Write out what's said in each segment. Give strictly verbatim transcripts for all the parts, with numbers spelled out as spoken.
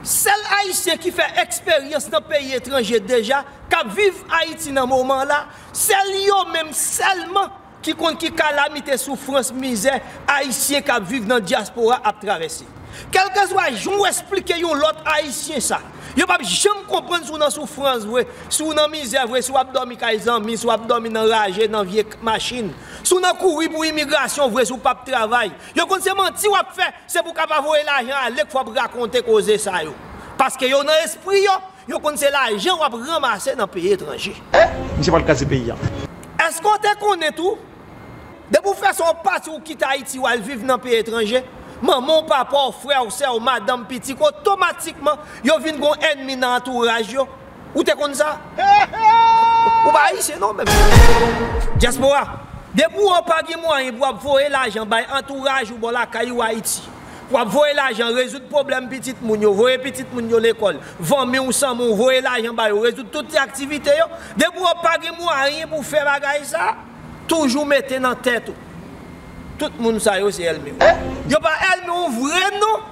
Sèl Ayisyen ki fè eksperyans nan peyi etranje deja, k ap viv Ayiti nan moman la, sèl yo menm sèlman ki konn ki kalamite, soufrans, mizè Ayisyen k ap viv nan dyaspora ap travèse. Kèlkeswa jan w esplike yon lòt Ayisyen sa, yo p ap janm konprann si w nan soufrans vre, si w nan mizè vre, si w ap dòmi kay zanmi, si w ap dòmi nan raje, nan vye k-, machin, si w nan kouri pou imigrasyon vre, si w p ap travay. Yo konn se manti w ap fè, se pou w ka pa voye lajan ale k fè w ap rakonte koze sa yo. Paske yo nan espri yo, yo konn se lajan w ap ranmase nan peyi etranje. Misye pral kraze peyi a. Èske w te konnen tou? Depi w fè sa w pati w kite Ayiti w al viv nan peyi etranje, manman w, papa w, frè w, sè w, madanm, pitit, otomatikman yo vin gon ènmi nan antouraj yo. Ou te konn sa? Ou pa Ayisyen non menm. Dyaspora, depi w pa gen mwayen pou w ap voye lajan bay antouraj ou bò lakay ou Ayiti, pou w ap voye lajan rezoud pwoblèm pitit moun yo, voye pitit moun yo lekòl, fanmi w, sanmi w, voye lajan ba yo, rezoud tout ti aktivite yo, depi w pa gen mwayen pou w fè bagay sa, toujou mete nan tèt ou, tout moun sa yo se ènmi w. Yo pa ènmi w vre non,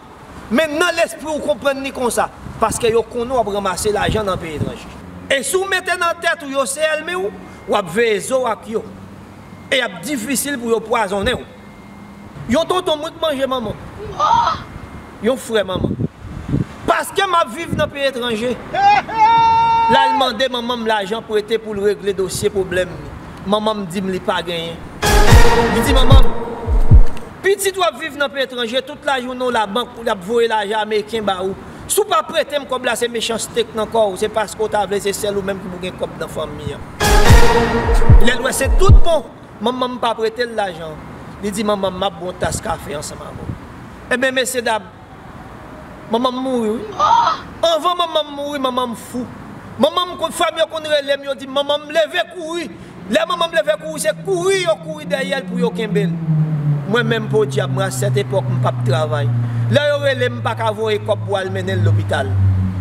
men nan lespri w konprann li konsa, paske yo konnen w ap ranmase lajan nan peyi etranje. E si w mete nan tèt ou yo se ènmi w, w ap veye zo w ak yo. E y ap difisil pou yo pwazonnen w. Yon tonton mwen k manje manman m. Yon frè manman m. Paske m ap viv nan peyi etranje. L al mande manman m lajan prete pou l regle dosye pwoblèm li. Manman m di m li pa genyen. Li di manman m, "Pitit w ap viv nan peyi etranje, tout lajounen w labank, w ap voye lajan ameriken ba ou. Si w pa prete m kòb la, se mechanste k nan kò w, se paske w ta vle se sèl ou menm ki pou gen kòb nan fanmi an." Lè l wè se tout bon, manman m pa prete l lajan. Li di, "Manman m, m ap bwè yon tas kafe ansanm avè w." Ebyen, mesye dam, manman m mouri, wi. Anvan manman m mouri, manman m fou. Manman m, frè m yo konn rele m, yo di m, manman m leve kouri. Lè manman m leve kouri, se kouri yo kouri dèyè l pou yo kenbe l. Mwen menm, podyab, mwen, a sèt epòk, m p ap travay. Lè yo rele m, m pa ka voye kòb pou al mennen l lopital.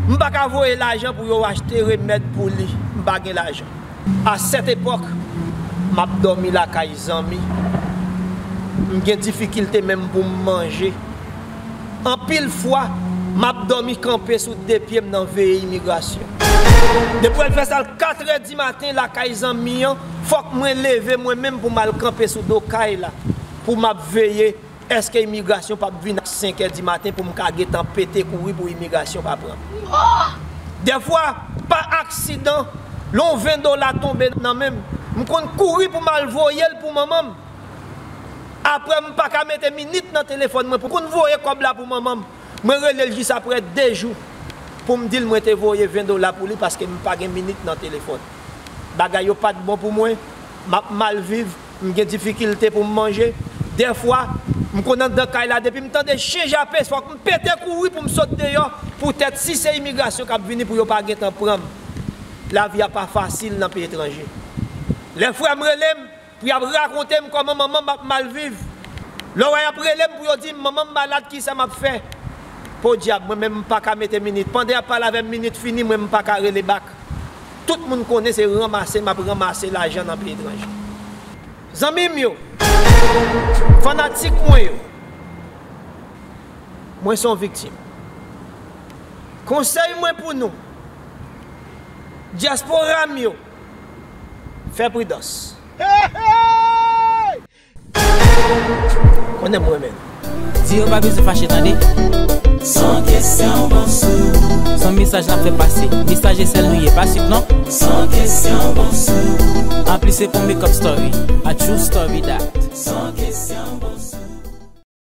M pa ka voye lajan pou yo achte remèd pou li. M pa gen lajan. A sèt epòk, m ap dòmi lakay zanmi. M gen difikilte menm pou m manje. Anpil fwa, m ap dòmi kanpe sou de pye m nan veye imigrasyon. Depi w al fè sa l katrè di maten lakay zanmi an, fòk mwen leve mwen menm pou m al kanpe sou do kay la, pou m ap veye èske imigrasyon p ap vin a senkè di maten pou m ka gentan pete kouri pou imigrasyon pa pran m. Dèfwa, pa aksidan, yon ven dola tonbe nan men m, m konn kouri pou m al voye l pou manman m. Apre, m pa ka mete minit nan telefòn mwen pou konn voye kòb la pou manman m. Mwen rele l jis apre de jou pou m di l mwen te voye ven dola pou li paske m pa gen minit nan telefòn. Bagay yo pa t bon pou mwen, m ap mal viv, m gen difikilte pou m manje. Dèfwa, m konn anndan kay la, depi m tande chen jape, fòk m pete kouri pou m sot deyò, poutèt si se imigrasyon k ap vini pou yo pa gentan pran m. Lavi a pa fasil nan peyi etranje. Lè frè m rele m, pou y ap rakonte m kòman manman m ap mal viv. Lè w wè y ap rele m pou yo di m manman m malad, kisa m ap fè? Podyab, mwen menm m pa ka mete minit. Pandan y ap pale avè m, minit fini, mwen m pa ka rele bak. Tout moun konnen se ranmase m ap ranmase lajan nan peyi etranje. Zanmi m yo, fanatik mwen yo, mwen se yon viktim. Konsèy mwen pou nou, dyaspora m yo, fè pridans. Konnen m renmen nou. Di yo pa bezwen fache tande. San kesyon bon sou. San mesaj n ap fè pase. Mesaj e sèl nou ye, pa sip non. San kesyon bon sou. Anplis se pou make up story. A true story that. San kesyon bon